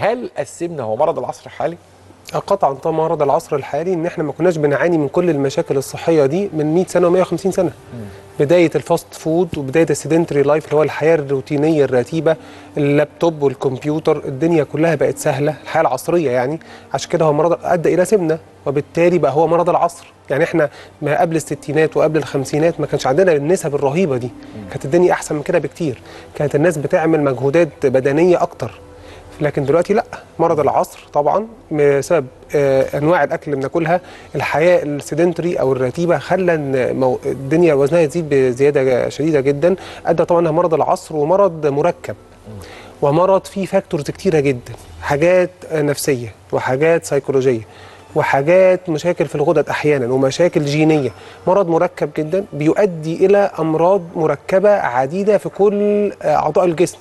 هل السمنة هو مرض العصر الحالي؟ قطعا طبعا مرض العصر الحالي. ان احنا ما كناش بنعاني من كل المشاكل الصحية دي من 100 سنة و150 سنة. بداية ال fast food وبداية ال sedentary life اللي هو الحياة الروتينية الرتيبه، اللابتوب والكمبيوتر، الدنيا كلها بقت سهلة، الحياة العصرية يعني. عشان كده هو مرض ادى الى سمنه، وبالتالي بقى هو مرض العصر. يعني احنا ما قبل الستينات وقبل الخمسينات ما كانش عندنا النسب الرهيبة دي، كانت الدنيا احسن من كده بكتير، كانت الناس بتعمل مجهودات بدنية اكتر. لكن دلوقتي لا، مرض العصر طبعا بسبب انواع الاكل اللي بناكلها، الحياة ال sedentary او الرتيبه، خلى ان الدنيا وزنها يزيد بزيادة شديدة جدا، ادى طبعا انها مرض العصر ومرض مركب، ومرض فيه factors كتيرة جدا، حاجات نفسية وحاجات سيكولوجية وحاجات مشاكل في الغدد احيانا ومشاكل جينية. مرض مركب جدا بيؤدي الى امراض مركبة عديدة في كل اعضاء الجسم.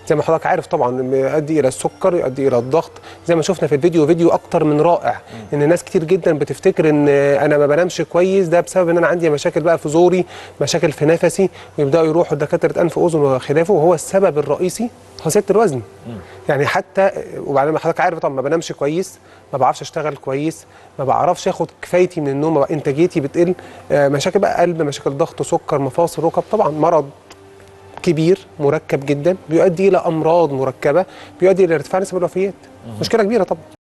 زي ما حضرتك عارف طبعا يؤدي الى السكر، يؤدي الى الضغط، زي ما شفنا في الفيديو، فيديو اكتر من رائع. ان ناس كتير جدا بتفتكر ان انا ما بنامش كويس ده بسبب ان انا عندي مشاكل بقى في زوري، مشاكل في نفسي، ويبداوا يروحوا لدكاتره انف واذن وخلافه، وهو السبب الرئيسي هو زيادة الوزن. يعني حتى وبعدين ما حضرتك عارف طبعا ما بنامش كويس، ما بعرفش اشتغل كويس، ما بعرفش اخد كفايتي من النوم، انتاجيتي بتقل، مشاكل بقى قلب، مشاكل ضغط، سكر، مفاصل، ركب. طبعا مرض كبير مركب جدا بيؤدي الى امراض مركبة، بيؤدي الى ارتفاع نسب الوفيات. مشكلة كبيرة طبعا.